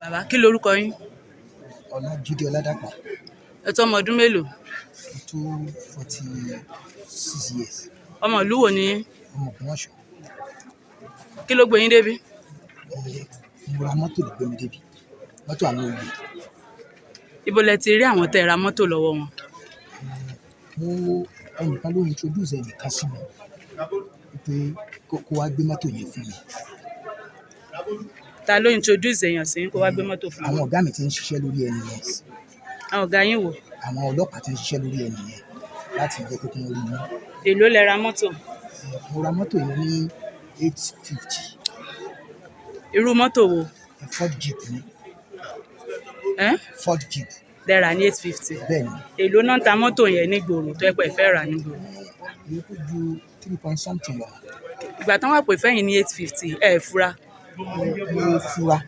Bàbá, kí lorúkọ yín? Ọlájídé Ọládàpọ̀. Ẹ tó ọmọ ọdún mélòó? Mo tó 46 years. Ọmọ ìlú wo ni yín? Ọmọ Ògbómọ̀ṣọ́. Kí ló gbé yín débí? Mo ra mọ́tò ló gbé mi débi, mọ́tò àwọn olè. Ibo lẹ ti rí àwọn tẹ́ ẹ ra mọ́tò lọ́wọ́ wọn? Mo ẹnìkan ló introduce ẹnìkan sí mi pé kó wá gbé mọ́tò yẹn fún mi. Ta ló introduce èèyàn sí yín kó wá gbé mọ́tò fún Àwọn yín? ọ̀gá mi ti ń ṣiṣẹ́ lórí ẹni yẹn. Àwọn ọ̀gá yín wò? Àwọn ọlọ́pàá ti ń ṣiṣẹ́ lórí ẹni yẹn láti jẹ́ pé kí wọ́n rí i mú. Èló lẹ ra mọ́tò? Mo ra mọ́tò yẹn ní 850. Irú mọ́tò wo? Ford Jeep ni. Ẹ́n? Ford Jeep. Lẹ rà ní 850? Bẹ́ẹ̀ ni. Èló náà ń ta mọ́tò yẹn nígboro tó ẹ pẹ́ fẹ́ rà nígboro? Èyí kò ju three point something lọ. Ìgbà tán wà pé fẹ́yìn ní 850, ẹ ẹ̀ fura? Mo fura.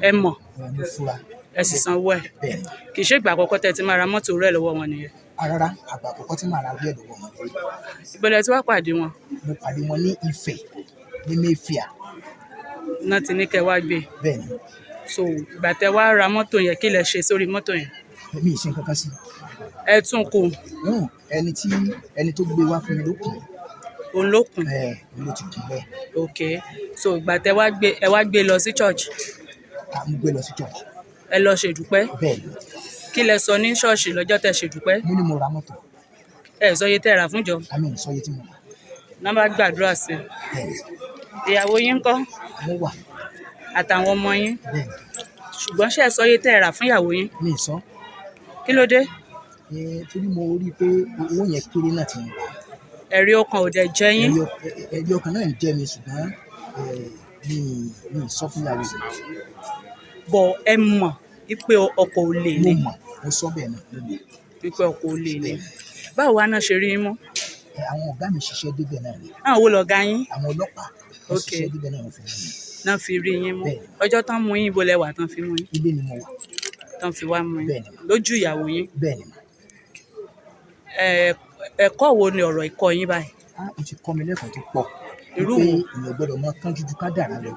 Ẹ mọ̀? Mo fura. Ẹ sì sanwó ẹ̀? Bẹ́ẹ̀ ni. Kì í ṣe ìgbà àkọ́kọ́ tẹ́ ti máa ra mọ́tò rẹ̀ lọ́wọ́ wọn nìyẹn? Rárá, àgbà àkọ́kọ́ tí màá ra rí ẹ̀ lọ́wọ́ wọn lórí. Ibo lẹ ti wá pàdé wọn? Mo pàdé wọn ní Ifẹ̀, ní Mayfair. Náà ti ní kẹ́ wá gbé? Bẹ́ẹ̀ ni. So ìgbà tẹ́ wá ra mọ́tò yẹn, kí lẹ ṣe sórí mọ́tò yẹn? Mi ì ṣe nǹkan kan sí. Ẹ tún kù? Ẹni tí ẹni tó gbé wá fún mi ló kùn. Òun ló kùn? Ẹ òun ló ti kùn bẹ́ẹ̀. Ok, so ìgbà tẹ́ wá gbé, ẹ wá gbé lọ sí church? À ń gbé lọ sí church. Ẹ lọ ṣèdúpẹ́? Bẹ́ẹ̀ ni. Kí lẹ sọ ní ṣọ́ọ̀ṣì lọ́jọ́ tẹ́ ṣèdúpẹ́? Mo ní mo ra mọ́tò. Ẹ sọ iye tẹ́ rà fúnjọ? Àmì ìsọyé tí mo rà. Náà bá gbàdúrà sí i? Bẹ́ẹ̀ ni. Ìyàwó yín ńkọ́? Mo wà. Àtàwọn ọmọ yín? Bẹ́ẹ̀ ni. Ṣùgbọ́n ṣé ẹ sọ iye tẹ́ rà fún ìyàwó yín? Mi ì sọ. Kí ló dé? Torí mo rí i pé owó yẹn kéré náà tí mo rà. Ẹ̀rí ọkàn ò dẹ̀ jẹ́ yín? Ẹ̀rí ọkàn náà ń jẹ́ mi, ṣùgbọ́n mi ì sọ fún ìyàwó mi. Bọ̀ ẹ mọ̀ wípé ọkọ̀ olè Mo ni? mọ̀, mo sọ bẹ́ẹ̀ náà, mo mọ̀. Wípé ọkọ̀ olè ni. Báwo wá náà ṣe rí yín mú? Àwọn ọ̀gá mi ṣiṣẹ́ débẹ̀ náà ni. Àwọn wo lọ̀gá yín? Àwọn ọlọ́pàá wọ́n ṣiṣẹ́ débẹ̀ náà, wọ́n fi mú mi. Náà fi rí yín mú? Bẹ́ẹ̀ ni. Ọjọ́ tán mú yín, ibo lẹ wà tán fi mú yín? Ilé ni mo wà. Tán fi wá mú yín? Bẹ́ẹ̀ ni. Lójú ìyàwó yín? Bẹ́ẹ̀ ni. Ẹ̀kọ́ wo ni ọ̀rọ̀ ìkọ́ yín báyìí? Á, ó ti kọ́ mi lẹ́kọ̀ọ́ tó pọ̀. Irú Wípé wo? èèyàn gbọ́dọ̀ máa kánjú ju kádàrá lọ.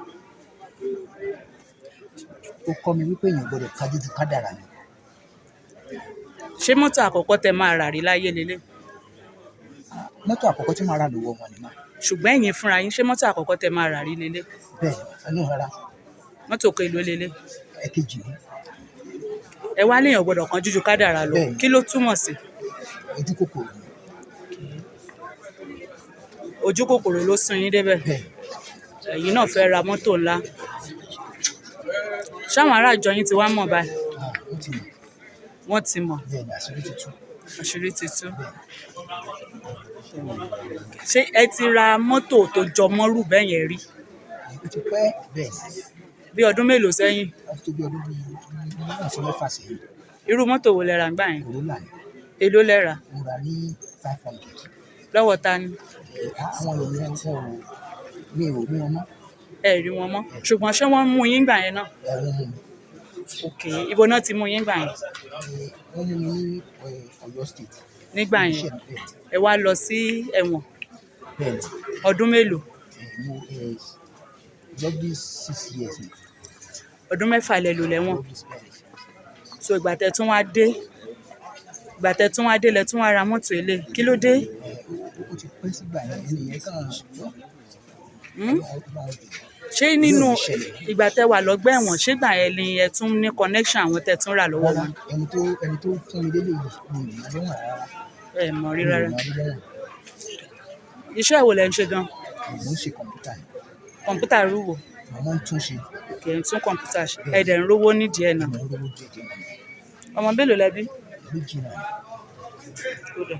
Ó kọ́ mi wípé èèyàn gbọ́dọ̀ kánjú ju kádàrá lọ. Ṣé mọ́tò àkọ́kọ́ tẹ́ máa rà rí láyé lélẹ̀? Mọ́tò àkọ́kọ́ tí màá rà lọ́wọ́ wọn ni mà. Ṣùgbọ́n ẹ̀yin fúnra yín, ṣé mọ́tò àkọ́kọ́ tẹ́ máa rà rí lélẹ̀? Bẹ́ẹ̀ ni, ẹnu rárá. Mọ́tò kelòó lélẹ̀? Ẹ̀kejì ni. Ẹ wá léèyàn gbọ́dọ̀ kánjú ju kádàrá lọ. Bẹ́ẹ̀ ni. Kí ló túmọ̀ sí? Ojú kòkòrò ni. Ojú kòkòrò ló sún yín débẹ̀? Bẹ́ẹ̀. Ẹ̀yin náà fẹ́ ra mọ́tò ńlá. Ṣáwọn ará ìjọ yín ti wá mọ̀ báyìí? Ah, wọ́n ti mọ̀. Wọ́n ti mọ̀? Bẹ́ẹ̀ ni, àṣírí ti tú. Àṣírí ti tú. Bẹ́ẹ̀. Ṣé ẹ ti ra mọ́tò tó jọ mọ́rù bẹ́ẹ̀ yẹn rí? Ó ti pẹ́, bẹ́ẹ̀ ni. Bí ọdún mélòó sẹ́yìn? Ó ti tó bí ọdún bíi 4 sí 6 sẹ́yìn. Irú mọ́tò wo lẹ rà ńgbà yẹn? Corolla ni. Èló lẹ rà? Mo rà ní 500. Lọ́wọ́ ta ni? Àwọn èèyàn wọn ò, mi ò rí wọn mọ́. Ẹ rí wọn mọ́, ṣùgbọ́n ṣé wọ́n mú yín gbà yẹn náà? Ẹ, wọ́n mú mi. Ok, ibo náà ti mú yín gbà yẹn? Wọ́n mú mi ní Ọ̀yọ́ State. Nígbà Ibi yẹn? iṣẹ́ mi, bẹ́ẹ̀. Ẹ wá lọ sí ẹ̀wọ̀n? Bẹ́ẹ̀ ni. Ọdún mélòó? Mo lovely 6 years ni. Ọdún 6 lẹ lò lẹ́wọ̀n? Lovely, bẹ́ẹ̀ ni. So ìgbà tẹ́ tún wá dé lẹ tún wá ra mọ́tò ilé. Kí ló dé? Ó ti pẹ́ sígbà yẹn, ẹni yẹn kàn Hmm? Ọlọ́run jù. Ṣé nínú Yóò ṣẹlẹ̀. ìgbà tẹ́ wà lọ́gbà ẹ̀wọ̀n, ṣé gbà yẹn ni ẹ tún ní connection àwọn tẹ́ tún rà lọ́wọ́ Rárá, wọn? ẹni tó fún mi lélẹ̀ yìí, mi ò mọ̀ lẹ́wọ̀n rárá. Ẹ mọ̀ rí? Mi ò Rárá? mọ̀ rí lẹ́wọ̀n. Iṣẹ́ wo lẹ ń ṣe gan? Mo ń ṣe kọ̀ǹpútà ni. Kọ̀ǹpútà rú wo? Mo máa ń tún ṣe. Kì í tún kọ̀ǹpútà ṣe. Ẹ dẹ̀ ń rówó nídìí ẹ̀ náà? Mo ń rówó díẹ̀ díẹ̀ náà. Ọmọ mélòó lẹ bí? Méjì náà. Ó dà.